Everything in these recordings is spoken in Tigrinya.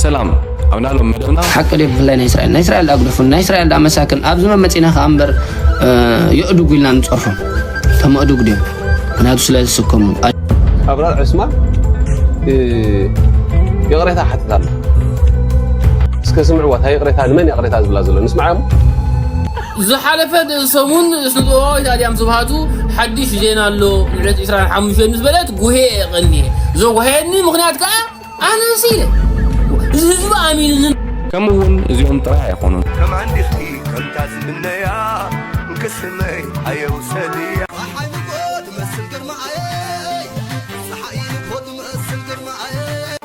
ሰላም ኣብ ናሎም መደብና። ሓቂ ድዩ? ብፍላይ ናይ እስራኤል፣ ናይ እስራኤል ዳኣ ግደፉ፣ ናይ እስራኤል ዳኣ መሳክን ኣብዚ መመፂና ከዓ እምበር፣ እ፣ የእዱጉ ኢልና ንፀርፎም። ተመእዱግ ድዮም? ምክንያቱ ስለ ዝስከሙ። ኣብራር ዕስማን፣ እ፣ ይቕሬታ ሓትት ኣሎ። እስከ ስምዕዋ፣ እታ ይቕሬታ ንመን ይቕሬታ ዝብላ ዘሎ? ንስምዓ እሞ። ዝሓለፈ ሰሙን ስንጥሮ ኢጣልያም ስብሃቱ ሓድሽ ዜና ኣሎ፣ ንዕለት ዕስራን ሓሙሽተን ምስ በለት ጉሄ የቐንየ። ዘጉሃየኒ ምኽንያት ከኣ ኣነ ሲ ኢለ። እዚ ህዝቢ ኣሚኑኒ። ከምኡ እውን እዚኦም ጥራይ ኣይኮኑን። ከም ዓንዲኺ ከምታ ዝምነያ፣ ክስመይ ኣየውሰድያ።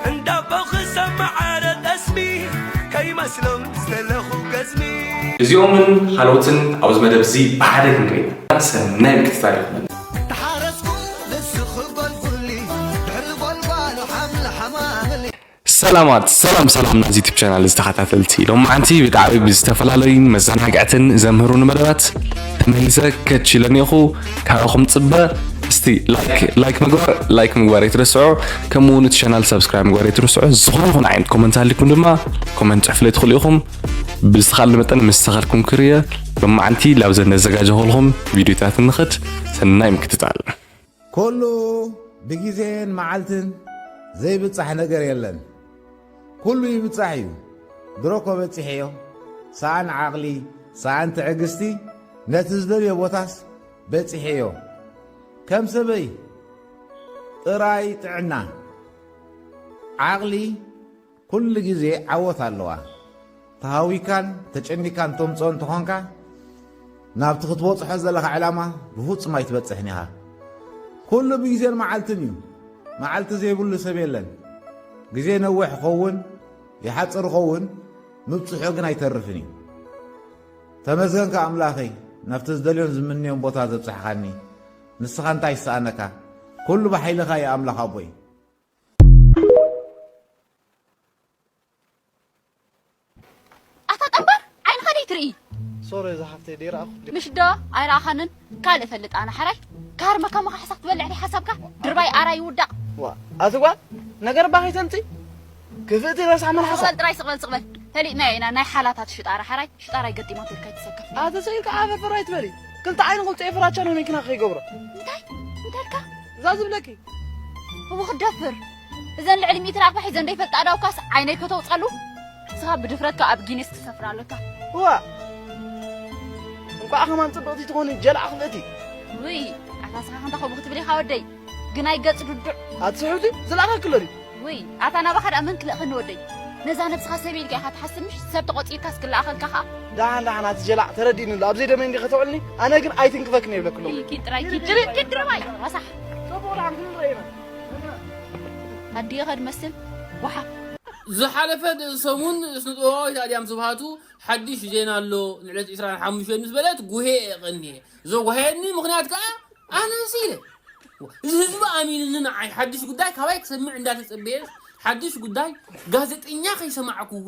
እንዳቦ ክሰማዓረ ጠስሚ፣ ከይመስሎም ዝተለኹ ገዝሚ። እዚኦምን ካልኦትን ኣብዚ መደብ እዚ ብሓደ ክንርኢ። ሰናይ ምክትታል ይኹነልና። ተሓረስኩ ንስኺ ጎልጉሊ፣ ድሕሪ ጎልጓሉ ሓምሊ ሓማምሊ። ሰላማት፣ ሰላም ሰላም ናይዚ ዩቱብ ቻናል ዝተኸታተልቲ። ሎማዓንቲ ብጣዕሚ ብዝተፈላለዩን መዘናግዕትን ዘምህሩኒ መደባት ተመሊሰ ከች ኢለ እኒኦኹ። ካብኹም ጽበ። እስቲ ላይክ፣ ላይክ ምግባር፣ ላይክ ምግባር ኣይትረስዑ። ከምኡ እውን እቲ ቻናል ሳብስክራይብ ምግባር ኣይትረስዑ። ዝኾነ ይኹን ዓይነት ኮመንት ኣሊኩም ድማ ኮመንት ጽሕፍለይ ትኽእሉ ኢኹም። ብዝተኻለ መጠን ምስ ተኻልኩም ክርየ ሎማዓንቲ ላብዘን ነዘጋጀኹልኩም ቪድዮታት ንኽድ። ሰናይ ምክትታል። ኩሉ ብግዜን መዓልትን ዘይብጻሕ ነገር የለን። ኩሉ ይብጻሕ እዩ። ድሮ እኮ በጺሐዮ። ሰኣን ዓቕሊ፣ ሰኣን ትዕግስቲ፣ ነቲ ዝደልዮ ቦታስ በጺሐዮ። ከም ሰበይ ጥራይ ጥዕና፣ ዓቕሊ፣ ኩሉ ግዜ ዓወት ኣለዋ። ተሃዊካን ተጨኒካን ተምጽኦ እንተኾንካ፣ ናብቲ ክትበጽሖ ዘለኻ ዕላማ ብፍጹም ኣይትበጽሕን ኢኻ። ኩሉ ብግዜን መዓልትን እዩ። መዓልቲ ዘይብሉ ሰብ የለን። ግዜ ነዊሕ ይኸውን፣ ይሓጽር ይኸውን፣ ምብጽሑ ግን ኣይተርፍን እዩ። ተመስገንካ ኣምላኸይ፣ ናብቲ ዝደልዮን ዝምንዮን ቦታ ዘብጽሕኻኒ። ንስኻ እንታይ ይሰኣነካ? ኩሉ ብሓይልኻ እዩ ኣምላኽ ኣቦይ። ኣታ ጠንባር ዓይንኻ ደይ ትርኢ? ሶሪ እዛ ሓፍተይ ደይረኣኹ። ምሽ ዶ ኣይረኣኻንን? ካልእ ፈልጥ ኣነ ሓራይ። ካርመካ መኻሕሳ ክትበልዕ ደይ ሓሳብካ? ድርባይ ኣራይ ይውዳቕ። ዋ፣ ኣቲ ጓል፣ ነገር እባ ከይተምጺ። ክፍእቲ ረሳሕ መልሓሳ። ስቕበል ጥራይ፣ ስቕበል፣ ስቕበል። ፈሊጥናዮ ኢና ናይ ሓላታት ሽጣራ ሓራይ፣ ሽጣራ ይገጢማ ትብል ከይትሰከፍ። ኣቲ ስኢልካ ዓፈፈር ኣይትበሊ። ክልተ ዓይኒ ክልተ ፍራቻ ነው መኪና ከይገብሮ። እንታይ? እንታይ ኢልካ? እዛ ዝብለኪ። እው ክደፍር። እዘን ልዕሊ ሚእቲ ናቕፋ ሒዘን ዘይፈልጣ ዳውካስ ዓይነይ ከተውጻሉ? ንስኻ ብድፍረትካ ኣብ ጊኒስ ትሰፍር ኣለካ። እዋ። እንቋዕ ከማን ጽብቕቲ ትኾኒ ጀላዕ ክፍእቲ። ውይ፣ ኣታ ንስኻ ከምታ ከምኡ ክትብል ኢኻ ወደይ። ግን ኣይገጽ ዱዱዕ። ኣቲ ስሕብቲ ዝለኣኸኪ ኣሎ ድዩ? ውይ፣ ኣታ ናባኻ ደኣ መን ክልእኸኒ ወደይ? ነዛ ነብስኻ ሰብ ኢልካ ኢኻ ትሓስብ ምሽ? ሰብ ተቖጺርካስ ክለኣኸልካ ኸኣ? ደሓን ደሓን ኣቲ ጀላዕ ተረዲእኒ ኣሎ። ኣብ ዘይደመይ እንዲ ከተውዕልኒ ኣነ ግን ኣይትንክፈክን የብለኪ ኣለኹ። ኢልኪ ጥራይ ኪድ ኪድ ድርባይ ረሳሕ። ጽቡቕ ደሓን ክንርኢ ኢና። ኣዲኻ ድመስል ጓሓፍ። ዝሓለፈ ሰሙን ስነ ጥበባዊት ኣድያም ስብሃቱ ሓድሽ ዜና ኣሎ ንዕለት ዕስራን ሓሙሽተን ምስ በለት ጉሄ የቐንየ። ዘጉሃየኒ ምኽንያት ከኣ ኣነ ሲ ኢለ። እዚ ህዝቢ ኣሚኑኒ ንዓይ ሓድሽ ጉዳይ ካባይ ክሰምዕ እንዳተጸበየ ሓድሽ ጉዳይ ጋዜጠኛ ከይሰማዕኩዎ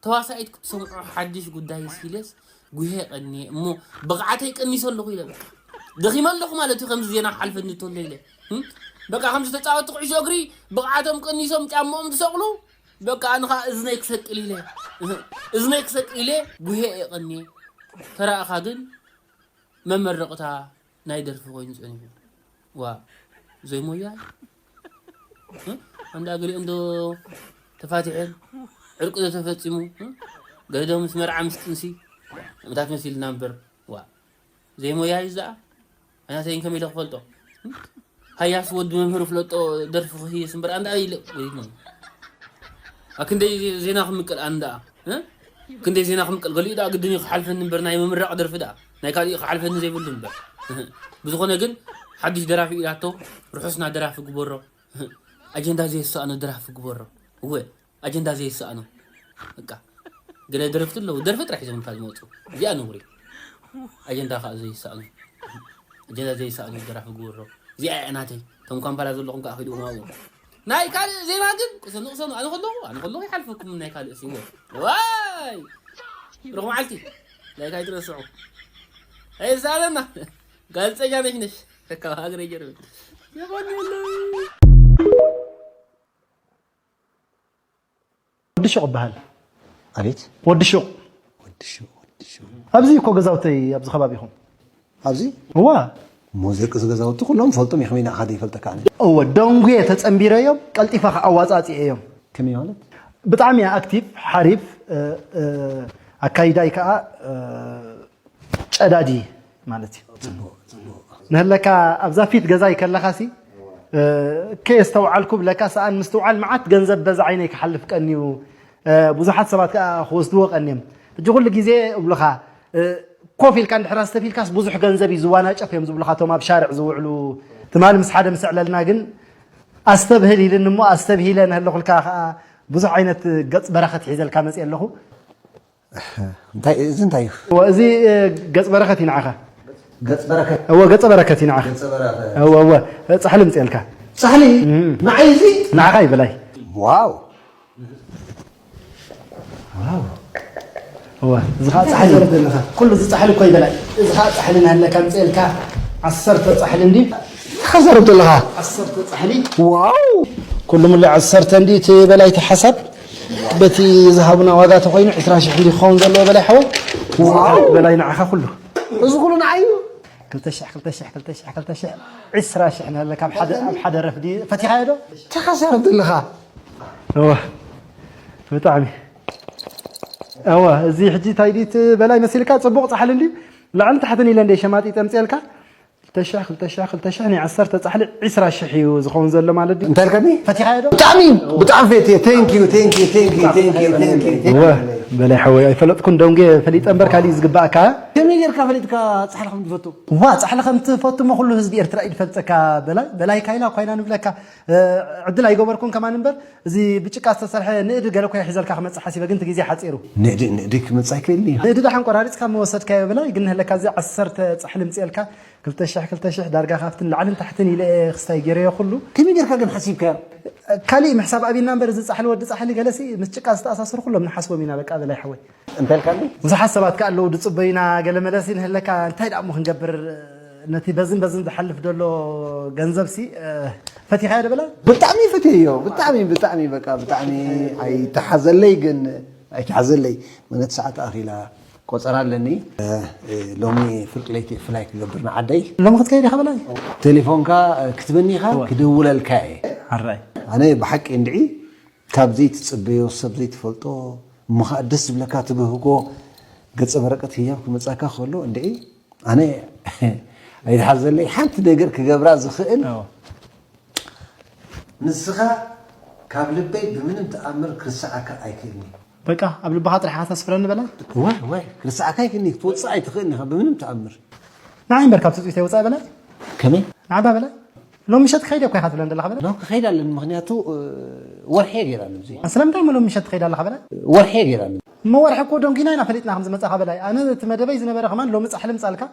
ተዋሳኢት ክትሰምዖ ሓድሽ ጉዳይ ሲለስ ጉሄ ቀንየ እሞ ብቕዓተይ ቀኒሰ ኣለኹ ኢለ በቃ። ደኺመ ኣለኹ ማለት እዩ ከምዚ ዜና ክሓልፈኒ እንተሎ ኢለ። እም? በቃ ከምዚ ተጻወትቲ ኩዕሾ እግሪ ብቕዓቶም ቀኒሶም ጫምኦም ዝሰቕሉ በቃ ኣነ ኸኣ እዝነይ ክሰቅል ኢለ። እዝነይ ክሰቅል ኢለ ጉሄ እየ ቀንየ። ተራእኻ ግን መመረቕታ ናይ ደርፊ ኮይኑ ጸኒሑ። ዋ፣ ዘይሞያ። እ? ኣንዳ ገሊኦም ዶ ተፋቲሐን፣ ዕርቂ ዶ ተፈጺሙ፣ እ? ገለ ዶ ምስ መርዓ ምስ ጥንሲ፣ ምታት መሲልና እምበር። ዋ፣ ዘይሞያ እዩ ዝኣ። ኣናተይን ከመይ ኢለ ክፈልጦ? እ? ሃያስ ወዲ መምህር ፍለጦ ደርፊ ክህይስ እምበር፣ ኣንዳ ኢለ፣ ወይ ምን? ኣክንደይ ዜና ክምቅል ኣንዳ፣ እ? ክንደይ ዜና ክምቅል ገሊኡ ደኣ ግድን እዩ ክሓልፈኒ እምበር፣ ናይ ምምራቕ ደርፊ ደኣ፣ ናይ ካሊእ ክሓልፈኒ ዘይብሉ እምበር። ብዝኾነ ግን፣ ሓድሽ ደራፊ ኢላቶ፣ ርሑስና ደራፊ ግበሮ። ኣጀንዳ ዘየሰኣኖ ደራፊ ግበሮ። እወ፣ ኣጀንዳ ዘየሰኣኖ። በቃ፣ ገለ ደረፍቲ ኣለዉ፣ ደርፊ ጥራሕ ሒዞም ካብ ዝመጹ። እዚኣ ነውሪ። ኣጀንዳ ከዓ ዘይሰኣኖ። ኣጀንዳ ዘይሰኣኖ ደራፊ ግበሮ። እዚኣ እያ ናተይ። እቶም ካምፓላ ዘለኹም ከዓ ኺድዎም ኣብኡ። ናይ ካልእ ዜና ግን ቅሰኑ፣ ቅሰኑ። ኣነ ከለኹ፣ ኣነ ከለኹ ይሓልፈኩም ናይ ካልእ ሲ። እወ። ዋይ! ብሩኽ መዓልቲ። ላይክ ኣይትረስዑ። ኣይሳለና። ጋዜጠኛ ነሽ ነሽ። ካብ ሃገር ይገርም። የቐንየለይ። ወዲ ሹቕ ይበሃል። ኣቤት ወዲ ሹቕ። ወዲ ሹቕ ወዲ ሹቕ ኣብዚ እኮ ገዛውተይ ኣብዚ ከባቢኹም። ኣብዚ እዋ እሞ ደቂ እዚ ገዛውቲ ኩሎም ፈልጦም ኢኹም ኢና ሓደ ይፈልጠካ ኣነ እወ ደንጉየ ተጸንቢረዮም ቀልጢፈ ከኣዋጻጺኤዮም። ከመይ ማለት ብጣዕሚ ኣክቲቭ ሓሪፍ እ፣ እ፣ ኣካይዳይ ከኣ እ፣ ጨዳዲ ማለት እዩ። ንህለካ ኣብዛ ፊት ገዛይ ከለኻሲ እ፣ ከየስተውዓልኩ ብለካ ሰኣን ምስትውዓል መዓት ገንዘብ በዛ ዓይነይ ክሓልፍ ቀንዩ እ፣ ብዙሓት ሰባት ከዓ ክወስድዎ ቀንዮም። ሕጂ ኩሉ ግዜ እብሉኻ እ፣ ኮፍ ኢልካ እንድሕር ኣስተፊልካስ ብዙሕ ገንዘብ እዩ ዝዋናጨፍ እዮም ዝብሉኻ እቶም ኣብ ሻርዕ ዝውዕሉ ትማሊ ምስ ሓደ ምስ ዕለልና ግን ኣስተብህል ኢልኒ እሞ ኣስተብሂለ ንህለኹልካ ከዓ ብዙሕ ዓይነት ገፅ በረኸት ሒዘልካ መፅእ ኣለኹ እንታይ እዚ እንታይ እዩ እወ፣ እዚ እ፣ ገፅ በረኸት እዩ ንዓኻ ገጽ በረከት እወ ገፀ በረከት እዩ ንዓኻ ገጸ በረከት እወ እወ ፃሕሊ ምፅኤልካ ጻሕሊ ንዓይ እዚ ንዓኻ ይበላይ ዋው እወ እዚ ከዓ ፃሕሊ ዘለካ ኩሉ እዚ ፃሕሊ እኮ ይበላይ እዚ ከዓ ፃሕሊ ናሃለካ ምፅኤልካ ዓሰርተ ፃሕሊ እንዲ ተኸዘረብ ዘለኻ ዓሰርተ ፃሕሊ ዋው ኩሉ ሙሉ ዓሰርተ እንዲ እቲ በላይ እቲ ሓሳብ በቲ ዝሃቡና ዋጋ ተኮይኑ ዕስራ ሽሕ እንዲ ክኸውን ዘለዎ በላይ ሓወይ በላይ ንዓኻ ኩሉ እዚ ኩሉ ንዓይ እዩ ክልተ ሽሕ ክልተ ሽሕ ክልተ ሽሕ ክልተ ሽሕ ዕስራ ሽሕ ናሃለካ ኣብ ሓደ ኣብ ሓደ ረፍዲ ፈቲኻዮ ዶ ተኸዘረብ ዘለኻ እወ ብጣዕሚ እወ እዚ ሕጂ እንታይ ድዩ እቲ በላይ መሲልካ ፅቡቕ ፃሕሊ እንዲ ላዕሊ ታሕትን ኢለ እንደ ሸማጢ ጠምፅየልካ ክልተ ሽሕ ክልተ ሽሕ ክልተ ሽሕ ናይ ዓሰርተ ፃሕሊ ዕስራ ሽሕ እዩ ዝኸውን ዘሎ ማለት ድዩ እንታይ ኢልካኒ ፈቲኻዮ ዶ ብጣዕሚ እዩ ብጣዕሚ ፈትየ thank you thank you thank you thank you thank you thank you እወ በላይ ሓወይ ኣይፈለጥኩን ደንጎ ፈሊጠ እምበር ካሊእ ዝግባእካ ከመይ ጌርካ ፈሊጥካ ጻሕሊ ከም ትፈቱ ዋ ፃሕሊ ከም ትፈቱ እሞ ኩሉ ህዝቢ ኤርትራ እዩ ዝፈልጠካ በላይ በላይ ካይላ ኳይና ንብለካ እ፣ ዕድል ኣይገበርኩን ከማን እምበር እዚ ብጭቃ ዝተሰርሐ ንእዲ ገለ ኮይ ሒዘልካ ክመፅእ ሓሲበ ግን እቲ ግዜ ሓፂሩ ንእዲ ንእዲ ክመጽእ ኣይክእልን እዩ ንእዲ ደሓን ቆራሪፅካ መወሰድካዮ በላይ ግን ንህለካ እዚ ዓሰርተ ፃሕሊ ምፅኤልካ ክልተ ሽሕ ክልተ ሽሕ ዳርጋ ካብትን ላዕልን ታሕትን ኢለ እየ ክስታይ ገይረዮ ኩሉ ከመይ ጌርካ ግን ሓሲብካዮ ካሊእ ምሕሳብ ኣብና እምበር እዚ ፃሕሊ ወዲ ፃሕሊ ገለሲ ምስ ጭቃ ዝተኣሳሰሩ ኩሎም ንሓስቦም ኢና በቃ በላይ ሓወይ እንታይ ኢልካኒ ብዙሓት ሰባት ከ ኣለዉ ዝፅበዩና ገለ መለሲ ንህለካ እንታይ ደኣ እሞ ክንገብር ነቲ በዝን በዝን ዝሓልፍ ዘሎ ገንዘብ ሲ ፈቲኻዮ ደበላ ብጣዕሚ ፈትየዮ ብጣዕሚ ብጣዕሚ በቃ ብጣዕሚ ኣይተሓዘለይ ግን ኣይተሓዘለይ መነት ሰዓት ኣኺላ ቆፀራ ኣለኒ እ፣ እ፣ ሎሚ ፍርቂ ለይቲ ፍላይ ክገብር ንዓደይ ሎሚ ክትከይድ ኢኻ በላይ ቴሌፎንካ እ፣ ክትበኒ ኢኻ ክድውለልካ እየ ሓራይ ኣነ ብሓቂ እንድዒ ካብ ዘይትፅበዮ ሰብ ዘይትፈልጦ እሞ ከዓ ደስ ዝብለካ ትብህጎ ገፀ በረቀት ህያብ ክመፃካ ከሎ እንድዒ ኣነ ኣይትሓዘለይ ሓንቲ ነገር ክገብራ ዝኽእል ንስኻ ካብ ልበይ ብምንም ተኣምር ክርስዓካ ኣይክእልኒ በቃ ኣብ ልብኻ ጥራሕ ኢኻ ተስፍረኒ በላይ ወይ ወይ ክርስዓካ ኣይክእልኒ ክትወፅእ ኣይትኽእልኒ ኢኻ ብምንም ተኣምር ንዓይ እምበር ካብ ትፅቢተይ ወፃኢ በላይ ከመይ ንዓባ በላይ ሎም ምሸት ክኸይድ እኮ ኢኻ ትብለን ዘለኻ በላይ ናብ ክኸይድ ኣለኒ ምክንያቱ እ፣ ወርሒ እየ ገይራ ኣለዚ ስለምንታይ እሞ ሎም ምሸት ትኸይድ ኣለኻ በላይ ወርሒ እየ ገይራ ኣለዚ እሞ ወርሒ እኮ ደንጊና ኢና ፈሊጥና ከም ዝመፃኻ በላይ ኣነ እቲ መደበይ ዝነበረ ከማን ሎሚ ፃሕሊ ምፃልካ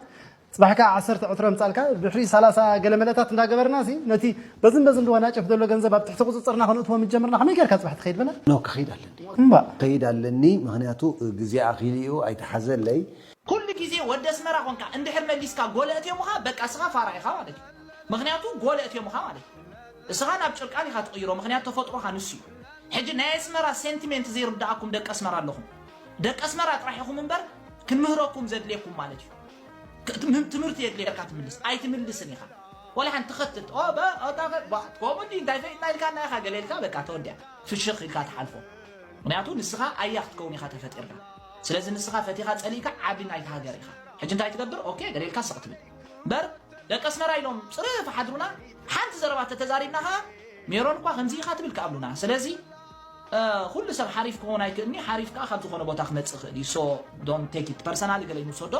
ፅባሕ ከዓ ዓሰርተ ዕትሮ ምፃልካ ድሕሪ ሰላሳ ገለ መለታት እንዳገበርና ሲ ነቲ በዝን በዝን ድዋናጨፍ ዘሎ ገንዘብ ኣብ ትሕቲ ቁፅፅርና ከነእትዎ ምጀምርና ከመይ ጌርካ ፅባሕ ትኸይድ በላይ ኖ ክኸይድ ኣለኒ እምባ ከይድ ኣለኒ ምክንያቱ ግዜ ኣኺሉ እዩ ኣይተሓዘለይ ኩሉ ግዜ ወዲ ኣስመራ ኮንካ እንድሕር መሊስካ ጎለ እትዮምኻ በቃ ስኻ ፋራ ኢኻ ማለት እዩ። ምኽንያቱ ጎለ እትዮምኻ ማለት እዩ። እስኻ ናብ ጭርቃን ኢኻ ትቕይሮ ምኽንያቱ ተፈጥሮኻ ንሱ እዩ። ሕጂ ናይ ኣስመራ ሴንቲሜንት ዘይርድኣኩም ደቂ ኣስመራ ኣለኹም። ደቂ ኣስመራ ጥራሕ ኢኹም እምበር ክንምህረኩም ዘድልየኩም ማለት እዩ። ትምህርቲ የድልየካ ትምልስ ኣይትምልስን ኢኻ። ወላ ሓንቲ ትኸትል ኦ በ ኦታ በ ባ ኮሙዲ እንታይ ፈይድና ኢልካ ናይ ኢኻ ገለ ኢልካ በቃ ተወዲያ ፍሽኽ ኢልካ ትሓልፎ። ምክንያቱ ንስኻ ኣያ ክትከውን ኢኻ ተፈጢርካ። ስለዚ ንስኻ ፈቲኻ ጸሊእካ ዓቢ ናይቲ ሃገር ኢኻ። ሕጂ እንታይ ትገብር ኦኬ ገለ ኢልካ ስቕ ትብል። እምበር ደቂ ኣስመራ ኢሎም ጽርፍ ሓድሩና ሓንቲ ዘረባ ተተዛሪብና ኸኣ ሜሮን እኳ ከምዚ ኢኻ ትብል ክኣብሉና። ስለዚ ኩሉ ሰብ ሓሪፍ ክኸውን ኣይክእልኒ ሓሪፍ ከዓ ካብ ዝኾነ ቦታ ክመፅእ ይኽእል እዩ so don't take it personal ገለ ንውሰዶ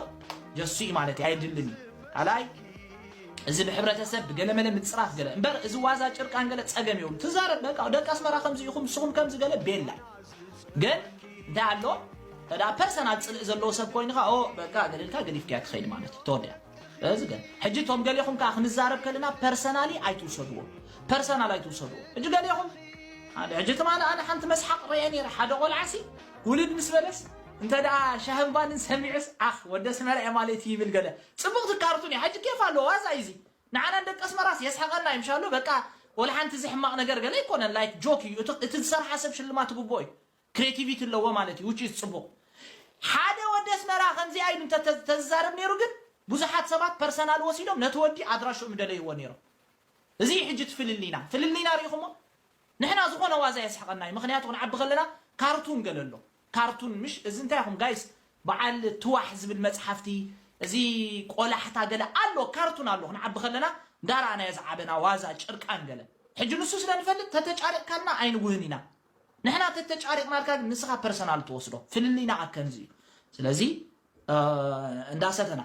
just እዩ ማለት ኣየድልን እዩ ካልኣይ እዚ ብሕብረተሰብ ብገለመለ ምፅራፍ ገለ እምበር እዚ ዋዛ ጭርቃን ገለ ፀገም የብሉ ትዛረብ በቃ ደቂ ኣስመራ ከምዚ ኢኹም ንስኹም ከምዚ ገለ ቤላ ግን እንታይ ኣሎ ተዳ ፐርሰናል ፅልእ ዘለዎ ሰብ ኮይንካ ኦ በቃ ገለልካ ገዲፍካያ ትኸይድ ማለት እዩ ተወዲያ እዚ ግን ሕጂ እቶም ገሌኹም ከዓ ክንዛረብ ከለና ፐርሰናሊ ኣይትውሰድዎ ፐርሰናል ኣይትውሰድዎ ሕጂ ገሌኹም ሓደ ሕጂ ትማሊ ኣነ ሓንቲ መስሓቅ ርአ ነይረ ሓደ ቆልዓ ሲ ውልድ ምስ በለስ እንተ ደኣ ሻህን ባንን ሰሚዑስ ዓኽ ወደ ኣስመራ እየ ማለት እዩ ይብል ገለ ጽቡቅ ትካርቱን እዩ ሕጂ ኬፍ ኣለዎ ዋዛ እዩ እዚ ንዓና ንደቂ ኣስመራስ የስሕቀና እዩ ምሻሉ በቃ ወላ ሓንቲ እዚ ሕማቅ ነገር ገለ ኣይኮነን ላይክ ጆክ እዩ እቲ ዝሰርሓ ሰብ ሽልማት ትግብኦ እዩ ክሬቲቪቲ ኣለዎ ማለት እዩ፣ which is ጽቡቕ። ሓደ ወዲ ኣስመራ ከምዚኣ ኢሉ እንተ-፣ ተዝዛረብ ነይሩ ግን ብዙሓት ሰባት ፐርሰናል ወሲዶም ነቲ ወዲ ኣድራሽኡ ምደለይዎ ነይሮም። እዚ እዩ ሕጂ እቲ ፍልልይና። ፍልልይና ርኢኹሞ? ንሕና ዝኾነ ዋዛ የስሕቐና እዩ። ምኽንያቱ ክንዓቢ ከለና ካርቱን ገለ ኣሎ። ካርቱን ምሽ፣ እዚ እንታይ ኢኹም ጋይስ? በዓል ትዋሕ ዝብል መጽሓፍቲ፣ እዚ ቆላሕታ ገለ ኣሎ፣ ካርቱን ኣሎ። ክንዓቢ ከለና እንዳረኣናዮ ዝዓበና ዋዛ ጭርቃን ገለ። ሕጂ ንሱ ስለ ንፈልጥ ተተጫሪቕካልና ኣይንውህን ኢና። ንሕና ተተጫሪቕናልካ ግን ንስኻ ፐርሰናል ትወስዶ። ፍልልይና ኣብ ከምዚ እዩ። ስለዚ፣ እ፣ እንዳሰተና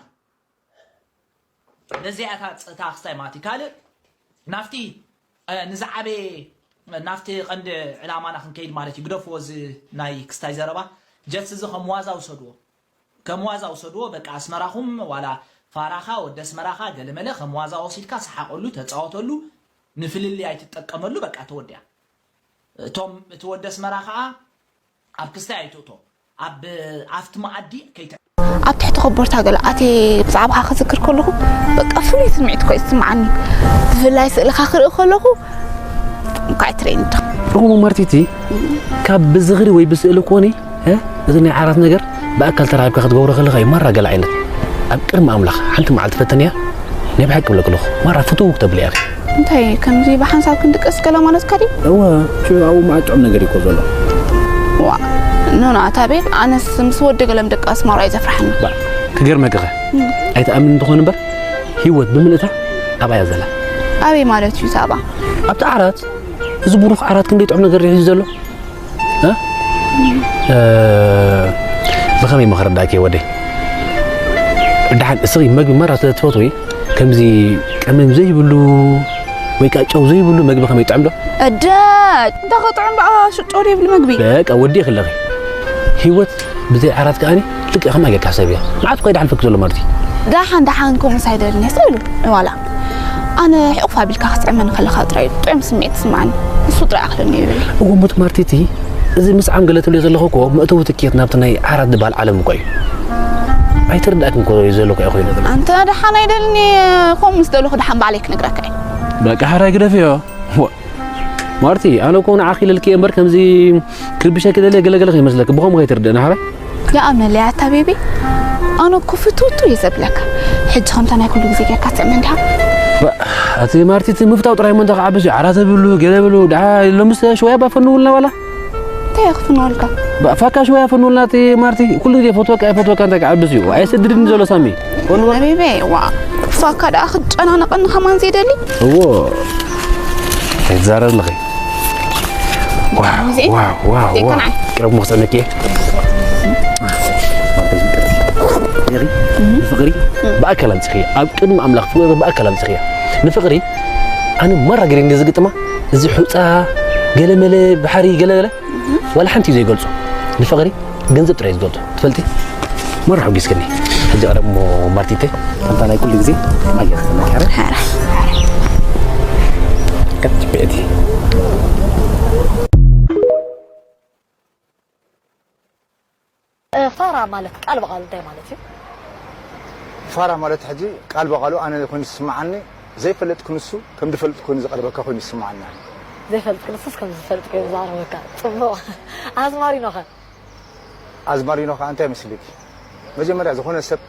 ነዚኣ እታ ጸታ ክስታይ ማለት እዩ። ካልእ ናብቲ፣ እ፣ ንዝዓበየ ናብቲ ቀንዲ ዕላማና ክንከይድ ማለት እዩ። ግደፍዎ እዚ ናይ ክስታይ ዘረባ። ጀስት እዚ ከም ዋዛ ውሰድዎ። ከም ዋዛ ውሰድዎ። በቃ ኣስመራኹም ዋላ ፋራኻ ወዲ ኣስመራኻ ገለመለ ከም ዋዛ ወሲድካ ሰሓቐሉ፣ ተጻወተሉ፣ ንፍልልይ ኣይትጠቀመሉ። በቃ ተወዲኣ። እቶም እቲ ወዲ ኣስመራ ኸኣ ኣብ ክስታይ ኣይትእቶ። ኣብ፣ ኣብቲ መኣዲ ከይተ- ኣብ ትሕቲ ኮቦርታ ገለ ኣትየ ብዛዕባኻ ክዝክር ከለኹ በቃ ፍሉይ ስምዒት እኮ እዩ ዝስምዓኒ። ብፍላይ ስእልኻ ክርኢ ከለኹ እንኳዕ ትርእየኒ ዶ። እሞ ማርቲቲ ካብ ብዝኽሪ ወይ ብስእሊ ኮኒ፣ እ? እዚ ናይ ዓራት ነገር ብኣካል ተራኺብካ ክትገብሮ ከለኻ እዩ ማራ ገለ ዓይነት። ኣብ ቅድሚ ኣምላኽ ሓንቲ መዓልቲ ፈተንያ፣ ናይ ብሓቂ እብለኪ ኣለኹ፣ ማራ ፍትው ክተብሊ ኢኺ። እንታይ ከምዚ ብሓንሳብ ክንድቅስ ገለ ማለትካ ድዩ? እወ፣ ሽዑ ኣብኡ መዓት ጥዑም ነገር እዩ እኮ ዘሎ። ዋ፣ ኖ፣ ኖ፣ ኣታ ቤብ፣ ኣነስ ምስ ወዲ ገለ ምድቃስ ማራ እዩ ዘፍርሓኒ። ባ፣ ክገርመኪ ኸ? እም። ኣይትኣምን እንተኾነ እምበር፣ ህይወት ብምልእታ ኣብኣ እያ ዘላ። ኣበይ ማለት እዩ እዛ ኣብኣ? ኣብቲ ዓራት፣ እዚ ብሩኽ ዓራት ክንደይ ጥዑም ነገር እዩ ሒዙ ዘሎ። እ? እ፣ ብኸመይ እሞ ከረዳእኪ ወደይ? ደሓን እስኺ መግቢ ማራ ስለ ትፈትዊ፣ ከምዚ ቀመም ዘይብሉ ወይ ከኣ ጨው ዘይብሉ መግቢ ከመይ ይጥዕም ዶ? እደ፣ እንታይ ክጥዕም ደኣ ሽጦ ዘይብሉ መግቢ? በቃ ወዲእኺ ኣለኺ። ህይወት ብዘይ ዓራት ከኣኒ ልክዕ ከምኣ ጌርካ ሕሰብያ። መዓት እኮ ይደሓልፈኪ ዘሎ ማርቲ። ደሓን ደሓን ከምኡስ ኣይደልን እየ ስእሉ። ዋላ ኣነ ሕቑፍ ኣቢልካ ክትስዕመኒ ከለኻ ጥራይ ጥዑም ስምዒት ዝስምዓኒ። ንሱ ጥራይ ኣኽለኒ ይብል። እወ፣ እሞ እቲ ማርቲቲ፣ እዚ ምስዓም ገለ ትብልዮ ዘለኺ እኮ መእተዊ ትኬት ናብቲ ናይ ዓራት ዝበሃል ዓለም እኮ እዩ። ኣይተረዳእክን እኮ እዩ ዘሎ እኮ እየ ኮይኑ ዘሎ። ኣንተ ደሓን ኣይደልን እየ፣ ከምኡ ምስ ደለኹ ደሓን ባዕለይ ክነግረካ እየ። በቃ፣ ሕራይ ግደፍዮ። ወ-፣ ማርቲ፣ ኣነ እኮ ንዓኺ ኢለልኪ እየ እምበር ከምዚ ክርብሸኪ ደልየ ገለገለ ከይመስለኪ፣ ብኸምኡ ከይትርድእኒ፣ ሕራይ? ይኣምነለይ ኣታ ቤቢ፣ ኣነ እኮ ፍትውትው እየ ዘብለካ። ሕጂ ከምታ ናይ ኩሉ ግዜ ጌርካ ትስዕመኒ ዲኻ? ባ-፣ ኣቲ ማርቲ፣ እቲ ምፍታው ጥራይ እሞ እንታይ ክዓብስ እዩ? ዓራት ብሉ፣ ገለ ብሉ፣ ደሓ ሎምስ ሽወያ ባፈንውልና ዋላ? እንታይ እየ ክፍንወልካ? ባ-፣ ፋካ ሽወያ ፈንውልና እቲ ማርቲ፣ ኩሉ ግዜ ፈትወካ፣ እየ ፈትወካ እንታይ ክዓብስ እዩ? ኣየሰድድኒ ዘሎ ሳሚ። ኣቤቤ፣ ዋ፣ ፋካ ደኣ ክጨናነቐኒ ከማን ዘይደሊ? እዎ፣ ኣይትዛረብ ኣለኺ። ዋው፣ ዋው፣ ዋው፣ ዋው። ቅረብ መኽሰነኪ። ፍቕሪ ብኣካል ኣምጽኽያ። ኣብ ቅድሚ ኣምላኽ ፍቕሪ ብኣካል ኣምጽኽያ። ንፍቕሪ ኣነ ማራ ገይረ እንደ ዝግጥማ፣ እዚ ሑጻ፣ ገለመለ፣ ባሕሪ፣ ገለገለ፣ ዋላ ሓንቲ እዩ ዘይገልጾ። ንፍቕሪ ገንዘብ ጥራይ እዩ ዝገልጾ። ትፈልጢ? መራ ሓጒስክኒ። ሕጂ ቀደም እሞ ማርቲተይ፣ ኣንታ ናይ ኩሉ ግዜ ኣየር ተመካረ። ሐረ። ከትበቲ። እ፣ ፋራ ማለት ቃል ብቓሉ እንታይ ማለት እዩ? ፋራ ማለት ሕጂ ቃል ብቓሉ ኣነ ኮይኑ ዝስምዓኒ፣ ዘይፈልጥ ክንሱ ከም ዝፈልጥ ኮይኑ ዝቐርበካ ኮይኑ ይስምዓኒ። ዘይፈልጥ ክንሱስ ከም ዝፈልጥ ኮይኑ ዝቐርበካ። ጽቡቕ። ኣዝማሪኖኸ? ኣዝማሪኖ ከኣ እንታይ ይመስልኪ? መጀመርያ ዝኾነ ሰብ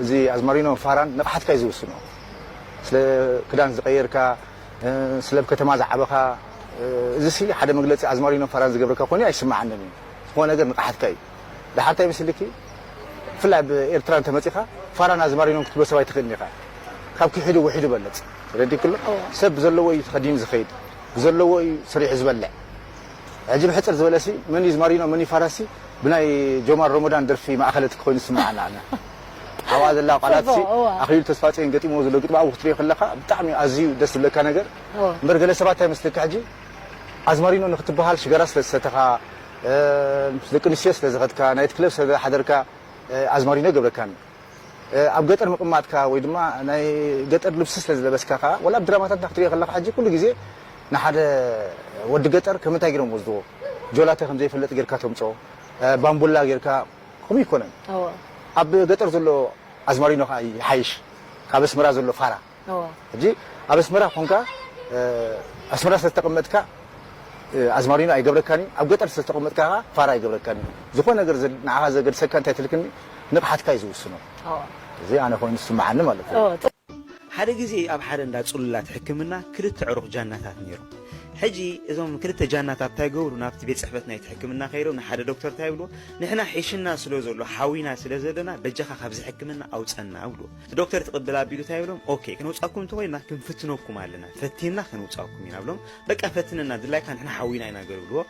እዚ ኣዝማሪኖ ፋራን ንቕሓትካ እዩ ዝውስኖ። ስለ ክዳን ዝቐየርካ፣ እ፣ ስለ ኣብ ከተማ ዝዓበኻ፣ እ፣ እዚ ሲ ሓደ መግለጺ ኣዝማሪኖ ፋራን ዝገብረካ ኮይኑ ኣይስምዓንን እዩ። ዝኾነ ነገር ንቕሓትካ እዩ። ደሓር እንታይ ይመስልኪ? ብፍላይ ኣብ ኤርትራ እንተመጺኻ ፋራን ኣዝማሪኖን ክትብሎ ሰብ ኣይትኽእልን ኢኻ። ካብ ክሒዱ ውሒዱ በለጽ። ረዲክሎ? እወ። ሰብ ብዘለዎ እዩ ተኸዲኑ ዝኸይድ። ብዘለዎ እዩ ሰሪሑ ዝበልዕ። ሕጂ ብሕጽር ዝበለሲ፣ መን እዩ ዝማሪኖ፣ መን እዩ ፋራሲ፣ ብናይ ጆማር ሮሞዳን ደርፊ ማእኸለት ኮይኑ ዝስምዓና ኣነ። ኣብኣ ዘላ ቃላትሲ፣ ጽቡቕ፣ እወ። ኣኽሊሉ ተስፋጽዮን ገጢምዎ ዘሎ ግጥሚ ኣብኡ ክትሪኦ ከለኻ፣ ብጣዕሚ ኣዝዩ ደስ ዝብለካ ነገር። እወ። እምበር ገለ ሰባት እንታይ ይመስለካ ሕጂ፣ ኣዝማሪኖ ንክትበሃል ሽጋራ ስለ ዝሰተኻ፣ እ፣ ምስ ደቂ ኣንስትዮ ስለ ዝኸድካ፣ ናይቲ ክለብ ስለ ዝሓደርካ፣ እ፣ ኣዝማሪኖ ይገብረካን። እ፣ ኣብ ገጠር ምቕማጥካ ወይ ድማ ናይ ገጠር ልብሲ ስለ ዝለበስካ ከኣ፣ ወላ ኣብ ድራማታትና ክትሪኦ ከለኻ ሕጂ ኩሉ ግዜ ንሓደ ወዲ ገጠር ከም እንታይ ገይሮም ወስድዎ? ጆላተ ከም ዘይፈልጥ ጌርካ ተምጽኦ፣ እ፣ ባምቡላ ጌርካ፣ ከምኡ ይኮነን። እወ። ኣብ ገጠር ዘሎ ኣዝማሪኖ ከኣ ይሓይሽ፣ ካብ ኣስመራ ዘሎ ፋራ። እወ። ሕጂ ኣብ ኣስመራ ኮንካ፣ እ፣ ኣስመራ ስለ ዝተቐመጥካ፣ ኣዝማሪኖ ኣይገብረካን እዩ። ኣብ ገጠር ዝተቐመጥካ ፋራ ኣይገብረካን እዩ። ዝኾነ ነገር ዘ- ንዓኻ ዘገድሰካ እንታይ ትልክኒ ንቕሓትካ እዩ ዝውስኖ። እዚ ኣነ ኮይኑ ዝስምዓኒ ማለት እዩ። ሓደ ግዜ ኣብ ሓደ እንዳ ጽሉላት ሕክምና ክልተ ዕሩኽ ጃናታት ነይሮም። ሕጂ እዞም ክልተ ጃናታት እንታይ ገብሩ? ናብቲ ቤት ጽሕፈት ናይቲ ሕክምና ከይዶም ንሓደ ዶክተር እንታይ ይብልዎ? "ንሕና ሒሽና ስለ ዘሎ፣ ሓዊና ስለ ዘለና፣ በጃኻ ካብዚ ሕክምና ኣውጸና" ብልዎ። እቲ ዶክተር ትቕብል ኣቢሉ እንታይ ይብሎም? "ኦኬ፣ ክነውጻኩም እንተኾይና ክንፍትነኩም ኣለና፣ ፈቲንና ከነውጻኩም ኢና" ብሎም። "በቃ ፈትነና፣ ድላይካ ንሕና ሓዊና ኢና" ገሩ ብልዎ።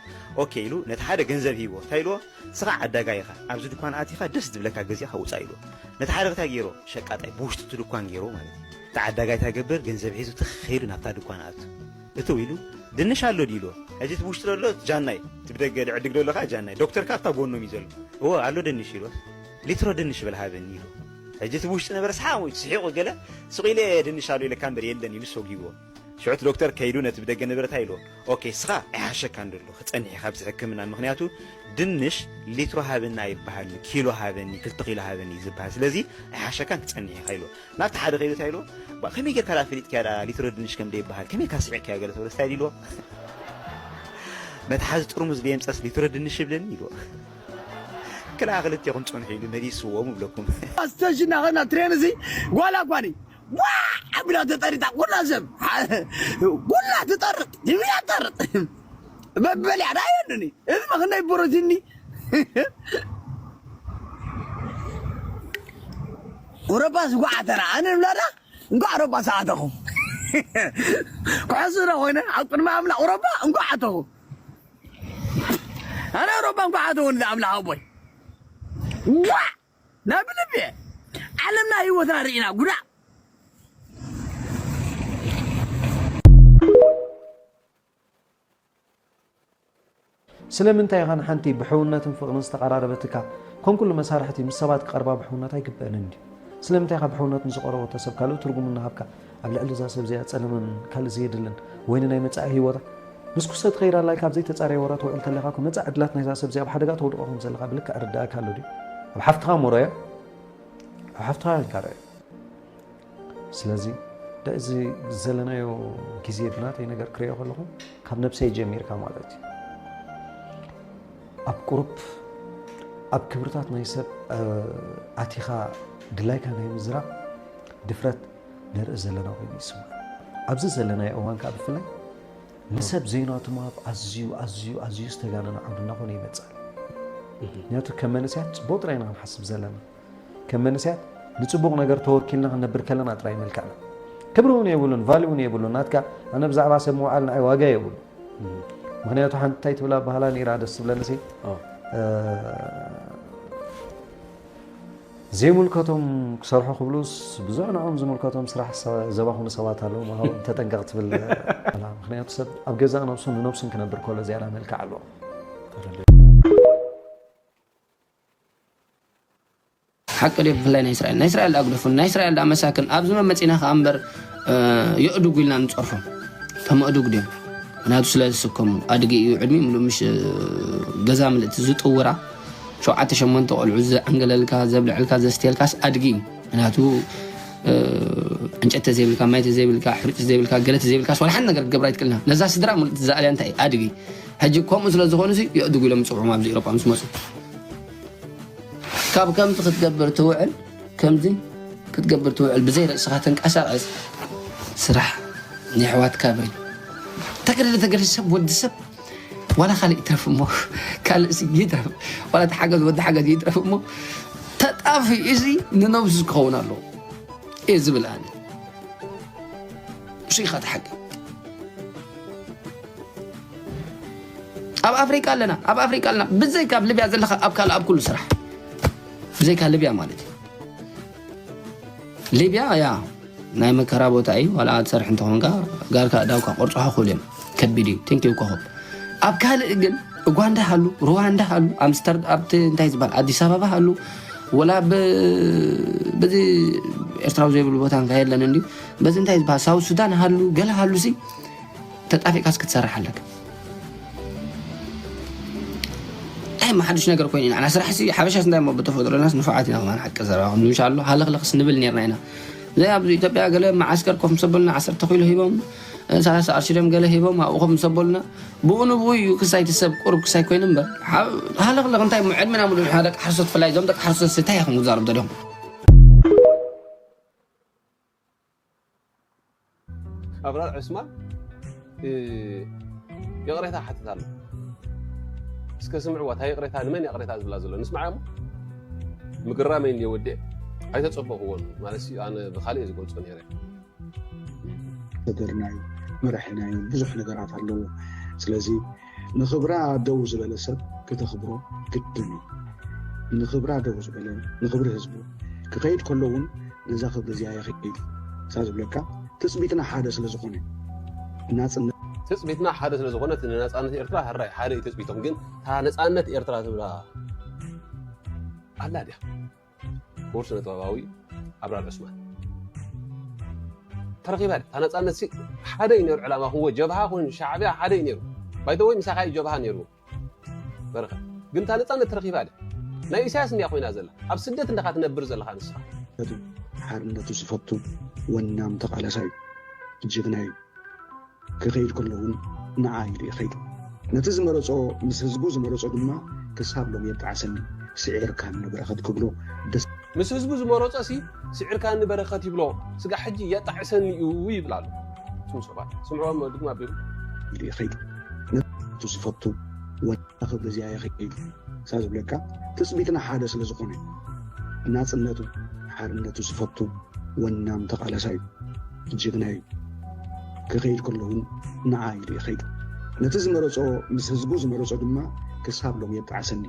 ኦኬ ኢሉ ነቲ ሓደ ገንዘብ ሂብዎ። እንታይ ኢልዎ? "ንስኻ ዓዳጋይ ኢኻ፣ ኣብዚ ድኳን ኣቲኻ ደስ ዝብለካ ገዚእኻ ውጻእ" ኢልዎ። ነቲ ሓደ እንታይ ገይሮ? ሸቃጣይ ብውሽጢ እቲ ድኳን ገይሮ ማለት እዩ። እቲ ዓዳጋይ እንታይ ገብር? ገንዘብ ሒዙ ትኽ ኢሉ ናብታ ድኳን ኣቱ። እትው ኢሉ "ድንሽ ኣሎ ድዩ?" ኢልዎ። ሕጂ እቲ ብውሽጢ ዘሎ ጃናይ፣ እቲ ብደገ ድዕድግ ዘሎ ከዓ ጃናይ። ዶክተር ከዓ ኣብታ ጎኖም እዩ ዘሎ። "እዎ ኣሎ ድንሽ" ኢልዎ። "ሊትሮ ድንሽ በል ሃበኒ" ኢልዎ። ሕጂ እቲ ብውሽጢ ነበረ ሰሓቕ ወይ ስሒቑ ገለ "ሱቕ ኢለ ድንሽ ኣሎ ኢለካ እምበር የለን" ኢሉ ሰጒግዎ። ሽዑ እቲ ዶክተር ከይዱ ነቲ ብደገ ነበረ እንታይ ኢልዎ? "ኦኬ፣ እስኻ ኣይሓሸካን ዘሎ ክጸንሕ ኢኻ ኣብዚ ሕክምና፣ ምኽንያቱ ድንሽ ሊትሮ ሃበኒ ኣይበሃልን፣ ኪሎ ሃበኒ፣ ክልተ ኪሎ ሃበኒ እዩ ዝበሃል፣ ስለዚ ኣይሓሸካን ክጸንሕ ኢኻ" ኢልዎ። ናብቲ ሓደ ከይዱ እንታይ ኢልዎ? "ባ፣ ከመይ ጌርካ ደኣ ፈሊጥካዮ ደኣ ሊትሮ ድንሽ ከም ዘይበሃል? ከመይ ኢልካ ስዒቕካዮ?" ገለ ተብሎ እንታይ ኢልዎ? "መትሓዚ ጥርሙዝ ደየምጸስ ሊትሮ ድንሽ ይብለኒ" ኢልዎ። ክልኣ ክልቴኹም ጽንሑ ኢሉ መሊስዎም እብለኩም። ስቴሽን እናኸድና ትሬን እዚ ጓል ኣኳኒ ዋ ኣቢላ ተጠሪጣ፣ ኩላ ሰብ ኩላ ትጠርጥ፣ ጅምያ ትጠርጥ። በበሊዓ ዳ የንኒ እዚ መኽነይ ብሮቲኒ። ኦሮፓስ ጓዓተና ኣነ ምላዳ እንኳዕ ኦሮፓ ሰዓተኹ። ክሕስረ ኮይነ ኣብ ቅድሚ ኣምላኽ ኦሮፓ እንኳዕ ኣተኹ። ኣነ ኦሮፓ እንኳዕ ኣተኹ እንዳ ኣምላኽ ኣቦይ። ዋ! ናብ ልቢ ዓለምና ህይወትና ርኢና ጉዳ። ስለምንታይ ኢኻ ንሓንቲ ብሕውነትን ፍቕርን ዝተቐራረበትካ፣ ከም ኩሉ መሳርሕቲ ምስ ሰባት ክቐርባ ብሕውነት ኣይግበአንን ድዩ? ስለምንታይ ኢኻ ብሕውነት ንዝቐረቦ ሰብ ካልእ ትርጉም እናሃብካ፣ ኣብ ልዕሊ እዛ ሰብ እዚኣ ጸለመን ካልእ ዘየድልን ወይ ንናይ መጻኢ ህይወታ ምስ ኩሰት ከይዳ ኣላ ኢልካ ኣብ ዘይተጻረየ ወረ ትውዕል ከለኻ እኮ መጻኢ ዕድላት ናይዛ ሰብ እዚኣ ኣብ ሓደጋ ተውድቖ ከም ዘለኻ ብልክዕ ርዳእካ ኣሎ ድዩ? ኣብ ሓፍትኻ እሞ ርኣዮ። ኣብ ሓፍትኻ ኢልካ ርኣዮ። ስለዚ ደ-፣ እዚ ዘለናዮ ግዜ ብናተይ ነገር ክርእዮ ከለኹ ካብ ነብሰይ ጀሚርካ ማለት እዩ። ኣብ ቁሩብ ኣብ ክብርታት ናይ ሰብ፣ እ፣ ኣቲኻ ድላይካ ናይ ምዝራብ ድፍረት ንርኢ ዘለና ኮይኑ ይስማዕ። ኣብዚ ዘለናዮ እዋን ከኣ ብፍላይ ንሰብ ዘይናቱ ምሃብ ኣዝዩ፣ ኣዝዩ፣ ኣዝዩ ዝተጋነነ ዓውዲ እናኾነ ይመጽእ ኣሎ። ምክንያቱ ከም መንእሰያት ጽቡቕ ጥራይ ኢና ክንሓስብ ዘለና። ከም መንእሰያት ንጽቡቕ ነገር ተወኪልና ክንነብር ከለና ጥራይ መልክዕና። ክብሪ እውን የብሉን፣ ቫልዩ እውን የብሉን። ናትካ ኣነ ብዛዕባ ሰብ ምውዓል ንዓይ ዋጋ የብሉ። ምክንያቱ ሓንቲ እንታይ ትብል ኣባህላ ነይራ ደስ ትብለኒ ሲ፣ እ፣ ዘይምልከቶም ክሰርሑ ክብሉስ ብዙሕ ንዕኦም ዝምልከቶም ስራሕ ሰ-፣ ዘባኽኑ ሰባት ኣለዉ፣ ምሃቦም ተጠንቀቕ ትብል ኣላ። ምክንያቱ ሰብ ኣብ ገዛእ ነብሱን ንነብሱን ክነብር ከሎ ዝያዳ መልክዕ ኣለዎ። ሓቂ ድዩ? ብፍላይ ናይ እስራኤል፣ ናይ እስራኤል ደኣ ግደፉ፣ ናይ እስራኤል ደኣ መሳክን ኣብዚ መመጺና ከኣ እምበር፣ እ፣ የእዱጉ ኢልና ንጸርፎም። ተመእዱግ ድዮም? ምክንያቱ ስለ ዝስከሙ ኣድጊ እዩ፣ ዕድሚኡ ምሉእ ምሽ፣ እ፣ ገዛ ምልእቲ ዝጥውራ፣ ሸውዓተ ሸሞንተ ቆልዑ ዘዕንገለልካ፣ ዘብልዐልካ፣ ዘስትየልካስ ኣድጊ እዩ። ምክንያቱ፣ እ፣ ዕንጨቲ ተዘይብልካ፣ ማይ ተዘይብልካ፣ ሕሩጭ ተዘይብልካ፣ ገለ ተዘይብልካስ ዋላ ሓንቲ ነገር ክትገብር ኣይትክእልና። ነዛ ስድራ ምሉእ ትዛኣልያ እንታይ? ኣድጊ። ሕጂ ከምኡ ስለ ዝኾኑሲ የእድጉ ኢሎም ዝጽውዑም ኣብዚ ኤውሮጳ ምስ መጹ። ካብ ከምዚ ክትገብር ትውዕል፣ ከምዚ ክትገብር ትውዕል፣ ብዘይ ርእስኻ ተንቀሳቐስ፣ ስራሕ፣ ናይ ኣሕዋትካ በል። ተገደደ፣ ተገደደ፣ ሰብ፣ ወዲ ሰብ፣ ዋላ ካልእ ይትረፍ እሞ፣ ካልእ ሲ ይትረፍ፣ ዋላ እቲ ሓገዝ፣ ወዲ ሓገዝ ይትረፍ እሞ፣ ተጣፊኡ እዚ ንነብሱ ክኸውን ኣለዎ እየ ዝብል ኣነ። እሱ ኢኻ እቲ ሓቂ። ኣብ ኣፍሪቃ ኣለና፣ ኣብ ኣፍሪቃ ኣለና። ብዘይካ ኣብ ሊብያ ዘለኻ ኣብ ካልእ ኣብ ኩሉ ስራሕ። ብዘይካ ሊብያ ማለት እዩ። ሊብያ ያ ናይ መከራ ቦታ እዩ። ዋላ ትሰርሕ እንተኾንካ ጋርካ እዳውካ ቆርጾኻ ክብሉ እዮም። ከቢድ እዩ። ቴንክ ዩ ኮኾብ። ኣብ ካልእ ግን ኡጋንዳ ሃሉ፣ ሩዋንዳ ሃሉ፣ ኣምስተር-፣ ኣብቲ እንታይ ዝበሃል ኣዲስ ኣበባ ሃሉ፣ ወላ ብ-፣ በዚ ኤርትራዊ ዘይብሉ ቦታ እንታይ የለን እንድዩ። በዚ እንታይ ዝበሃል ሳውት ሱዳን ሃሉ፣ ገለ ሃሉሲ ተጣፊእካስ ክትሰርሕ ኣለካ። እንታይ እሞ ሓድሽ ነገር ኮይኑ እዩ? ንዓና ስራሕ ሲ ሓበሻስ እንታይ እሞ ብተፈጥሮናስ ንፉዓት ኢና ከማን ሓቂ ዘረባ ክንዲ ምሻ ኣሎ ሃለኽለኽስ ንብል ኔርና ኢና። ዘይ ኣብዚ ኢትዮጵያ ገለ መዓስከር ኮፍ ምስ ኣበሉና ዓሰርተ ኪሎ ሂቦም ሰላሳ ቅርሺ ድዮም ገለ ሂቦም ኣብኡ ከም ዘበሉና፣ ብኡ ንብኡ እዩ ክሳይ እቲ ሰብ ቁሩብ ክሳይ ኮይኑ እምበር፣ ሓ-፣ ሃለቕለቕ እንታይ እሞ ዕድመና ሙሉእ ንሕና ደቂ ሓረስቶት፣ ብፍላይ እዞም ደቂ ሓረስቶት እንታይ ኢኹም ክትዛረቡ ደሊኹም? ኣብራር ዕስማን፣ እ፣ ይቕሬታ ሓትት ኣሎ። እስከ ስምዕዋ፣ እታ ይቕሬታ ንመን ይቕሬታ ዝብላ ዘሎ ንስምዓ እሞ። ምግራመይ እንድየ ወዲኤ፣ ኣይተጸበኹዎን። ማለት ሲ፣ ኣነ ብኻልእ እየ ዝገልጾ ነይረ። ሃገርና እዩ፣ መራሒና እዩ፣ ብዙሕ ነገራት ኣለዎ። ስለዚ ንኽብራ ደው ዝበለ ሰብ ክተኽብሮ ግድን እዩ። ንኽብራ ደው ዝበለ፣ ንኽብሪ ህዝቡ ክኸይድ ከሎ እውን ነዛ ክብሪ እዚኣ የኽይድ። ሳ ዝብለካ ትጽቢትና ሓደ ስለ ዝኾነ፣ ናጽነት ትጽቢትና ሓደ ስለ ዝኾነ፣ እቲ ንናጻነት ኤርትራ፣ ሕራይ ሓደ እዩ ትጽቢቶም። ግን እታ ነጻነት ኤርትራ ትብላ ኣላ ድያ? ክቡር ስነ ጥበባዊ ኣብራር ዑስማን፣ ተረኺባ ድያ? እታ ነጻነት ሲ ሓደ እዩ ነይሩ ዕላማ፣ ክንዎ ጀብሃ ኮይኑ ሻዕብያ ሓደ እዩ ነይሩ። ባይ ዘ ወይ፣ ምሳኻ እዩ ጀብሃ ነይሩ። በረኸት፣ ግን እታ ነጻነት ተረኺባ ድያ? ናይ ኢሳያስ እንድያ ኮይና ዘላ። ኣብ ስደት እንዳኻ ትነብር ዘለኻ ንስኻ። ሓርነቱ ዝፈቱ ወናም ተቓላሳይ እዩ። ጅግና እዩ። ክኸይድ ከሎ እውን ንዓ ኢሉ እዩ ከይዱ። ነቲ ዝመረጾ፣ ምስ ህዝቡ ዝመረጾ ድማ ክሳብ ሎሚ የጣዕሰኒ፣ ስዒርካኒ በረኸት ክብሎ ደስ ምስ ህዝቡ ዝመረጾ ሲ ስዒርካኒ በረኸት ይብሎ፣ ስጋዕ ሕጂ የጣዕሰኒ እዩ ይብል ኣሎ። እቶም ሰባት ስምዕዎም ድግም ኣቢሉ ኢሉ እዩ ከይዱ። ነቱ ዝፈቱ ወላ ክብሪ እዚኣ እዩ ከይዱ። ሳ ዝብለካ ትጽቢትና ሓደ ስለ ዝኾነ፣ ናጽነቱ፣ ሓርነቱ ዝፈቱ ወናም ተቓላሳይ እዩ። ጅግና እዩ። ክኸይድ ከሎ እውን ንዓ ኢሉ እዩ ከይዱ። ነቲ ዝመረጾ፣ ምስ ህዝቡ ዝመረጾ ድማ ክሳብ ሎሚ የጣዕሰኒ።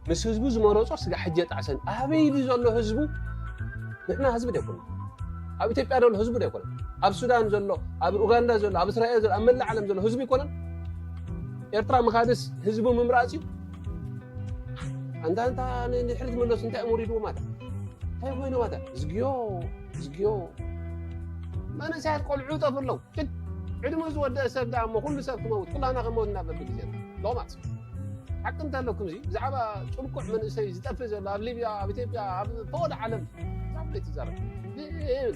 ምስ ህዝቡ ዝመረጾ ስጋዕ ሕጂ የጣዕሰኒ። ኣበይ ድዩ ዘሎ ህዝቡ? ንሕና ህዝቢ ዶ ኣይኮነን? ኣብ ኢትዮጵያ ዘሎ ህዝቢ ዶ ኣይኮነን? ኣብ ሱዳን ዘሎ፣ ኣብ ኡጋንዳ ዘሎ፣ ኣብ እስራኤል ዘሎ፣ ኣብ መላእ ዓለም ዘሎ ህዝቢ ኣይኮነን? ኤርትራ ምኻድስ ህዝቡ ምምራጽ እዩ? ኣንታ፣ ኣንታ፣ ን-፣ ንድሕሪት መለሱ፣ እንታይ እዮም ወሪድዎም ኣታ? እንታይ ኮይኖም ኣታ? ዝግዮ፣ ዝግዮ። መንእሰያት ቆልዑ ይጠፍኡ ኣለዉ። ጭድ፣ ዕድመ ዝወደአ ሰብ ደኣ እሞ ኩሉ ሰብ ክመውት፣ ኩላና ክንመውት ኢና በብግዜ። ሎማት። ሓቂ እንተለኩም እዚ፣ ብዛዕባ ጭንቁዕ መንእሰይ ዝጠፍእ ዘሎ ኣብ ሊብያ፣ ኣብ ኢትዮጵያ፣ ኣብ ፈወደ ዓለም፣ ብዛዕባ ዘይትዛረብ። ብ-፣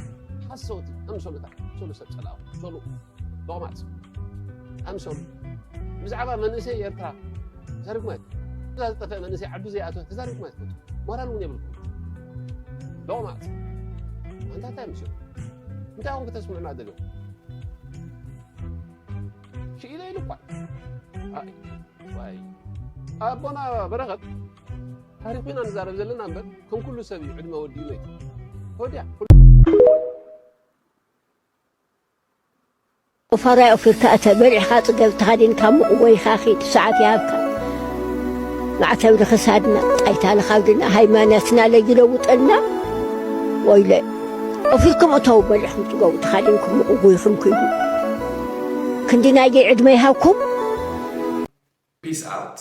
ሓሰውቲ፣ ኣምሰሉታት፣ ኣምሰሉ ሰብ ጸላኢ፣ ኣምሰሉ። ሎማት ኣምሰሉ። ብዛዕባ መንእሰይ ኤርትራ ተዛሪብኩም ኣይትፈልጡ። እዛ ዝጠፍአ መንእሰይ ዓዱ ዘይኣተወ ተዛሪብኩም ኣይትፈልጡ። ሞራል እውን የብልኩም። ሎማት ኣንታ እንታይ ምሽሩ? እንታይ ኢኹም ክተስምዑና ደሊኹም? ሽኢለ ኢሉ እኳ። ኣይ፣ ዋይ። ኣቦና በረኸት ታሪኽ ኢና ንዛረብ ዘለና እምበር፣ ከም ኩሉ ሰብ እዩ ዕድመ ወዲኡ መይቱ። ወዲያ። ፋራይ ኦፊርካ እተ በሊዕኻ ጽገብ ተኻዲንካ ምቕወይኻ ኺድ ሰዓት ይሃብካ። ማዕተብ ንኽሳድና፣ ጣይታ ንኻብድና፣ ሃይማኖትና ለይለውጠልና። ወይለ፣ ኦፊርኩም እተው በሊዕኹም ጽገቡ ተኻዲንኩም ምቕውይኹም ኪዱ። ክንዲ ናይገይ ዕድመ ይሃብኩም። Peace out.